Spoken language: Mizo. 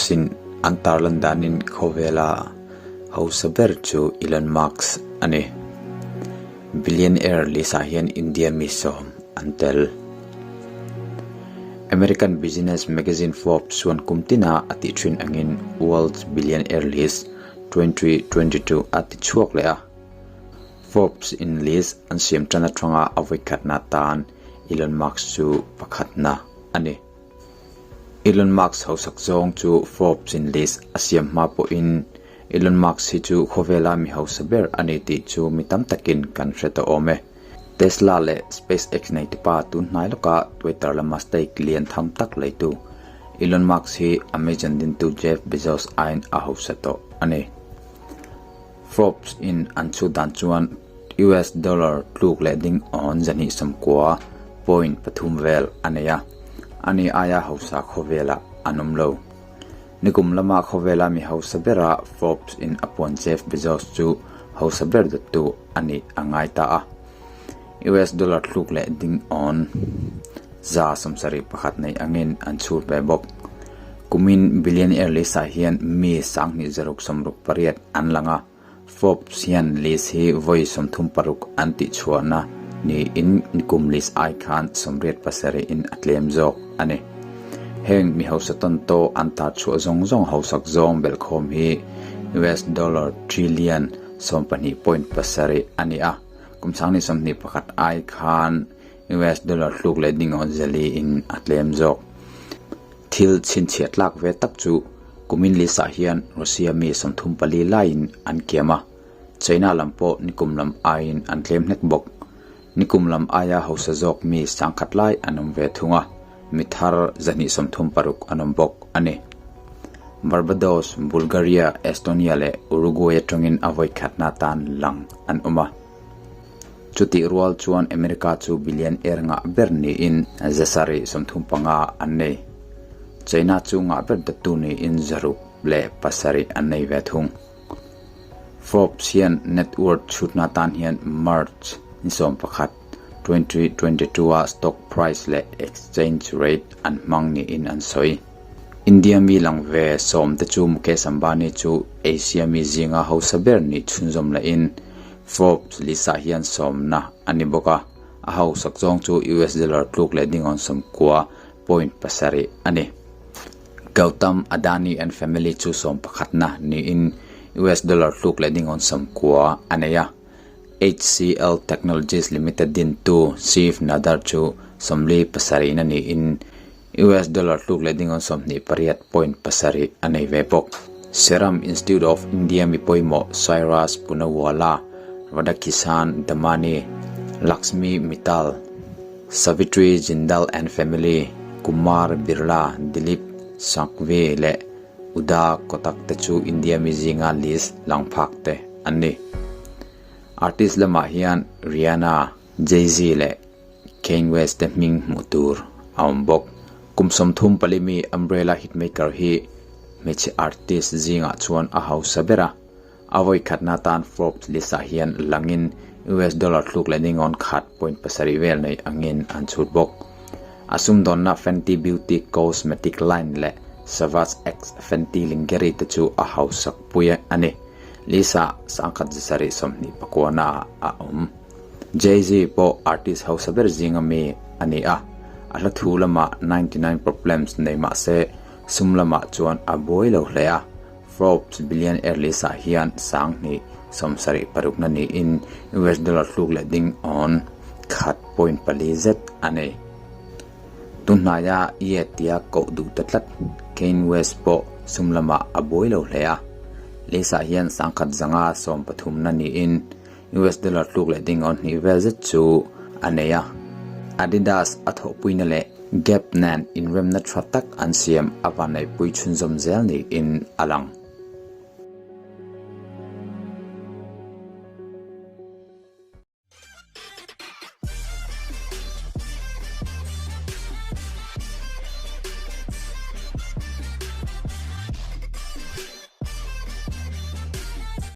Forbes in an tarlan danin khawvela hausa ber chu Elon Musk a ni. Billionaire list ah hian India mi sawm an tel. American business magazine Forbes chuan kum tina a tih thin angin World's Billionaire List 2022 a ti chhuak leh a. Forbes in list an siam tan atanga a vawikhatna tan Elon Musk chu pakhatna a ni. Elon Musk hausak zawng chu Forbes in list a siam hma pawhin Elon Musk hi chu khawvela mi hausa ber a ni tih chu mi tam takin kan hre tawh awm e. Tesla leh SpaceX neitupa tun hnai lawka Twitter lama stake lian tham tak leitu Elon Musk hi Amazon dintu Jeff Bezos aiin a hausa tawh a ni. Forbes in an chhut dan chuan US dollar tluk leh ding awn 290.3 vel a nei a, ani aia hausa khawvelah an awm lo. Nikum lama khawvela mi hausa bera Forbes in a puan Jeff Bezos chu hausa ber dawttu a nih a ngai ta a. US dollar tluk leh ding awn 71 nei angin an chhut ve bawk. Kumin billionaire list ah hian mi 2668 an lang a, Forbes hian list hi vawi 36 an tihchhuahna niin nikum list ai khan 87 in a tlem zawk a ni. Heng mi hausa tawn tawh an tar chhuah zawng zawng hausak zawng belhkhawm hi US dollar trillion 12.7 a ni a. Kum 2021 ai khan US dollar tluk leh ding awn zali in a tlem zawk. Thil chhinchhiah tlak ve tak chu kumin list ah hian Russia mi 34 laiin an kiam a, China lam pawh nikum lam aiin an tlem hlek bawk. Nikum lam aia hausa zawk mi 10,000 lai an awm ve thung a, mi thar 236 an awm bawk a ni. Barbados, Bulgaria, Estonia leh Uruguay atangin a vawi khatna tan lang an awm a. Chutih rual chuan America chu billionaire ngah ber niin 735 an nei. China chu ngah ber datu niin 607 an nei ve thung. Forbes hian net worth chhutna tan hian March ni 11, 2022 a stock price leh exchange rate an hmang niin an sawi. India mi lang ve sawm te chu Mukesh Ambani chu Asia mi zinga hausa ber nih chhunzawm lahin Forbes list ah hian sawmna a ni bawk a, a hausak zawng chu US dollar tluk leh dingawn 90.7 a ni. Gautam Adani and family chu sawm pakhatna niin US dollar tluk leh dingawn 90 a nei a. HCL Technologies Limited dintu Shiv Nadar chu 47 na niin US dollar tluk leh dingawn 28.7 a nei ve bawk. Serum Institute of India mi pawimawh Cyrus Poonawalla, Radhakishan Damani, Lakshmi Mittal, Savitri Jindal and family, Kumar Birla, Dilip Sanghvi leh Uda Kotak te chu India mi zinga list lang phak te an ni. Artist lamah hian Rihanna, Jay-Z leh Kanye West te hming hmuh tur a awm bawk. Kum 34 mi Umbrella hitmaker hi hmeichhe artist zingah chuan a hausa ber a. A vawi khatna tan Forbes list ah hian langin US dollar tluk leh ningawn khat point pasarih vel nei angin an chhut bawk. A sumdawnna Fenty Beauty cosmetic line leh Savage X Fenty lingerie te chu a hausak pui a ni. List ah 1729 na ah a awm. Jay-Z pawh artist hausa ber zinga mi a ni a, a hla thu lamah 99 Problems nei mah se sum lamah chuan a buai lo hle a. Forbes billionaire list ah hian 2076 na niin US dollar tluk leh ding awn khat point pali zet a nei. Tunhnaia Ye tia koh duh ta tlat Kanye West pawh sum lamah a buai lo hle a. List ah hian 113 na niin US dollar tluk leh ding awn hnih vel zet chu a nei a. Adidas a thawhpuina leh Gap nen inremna tha tak an siam a vanneihpui chhunzawm zel niin a lang.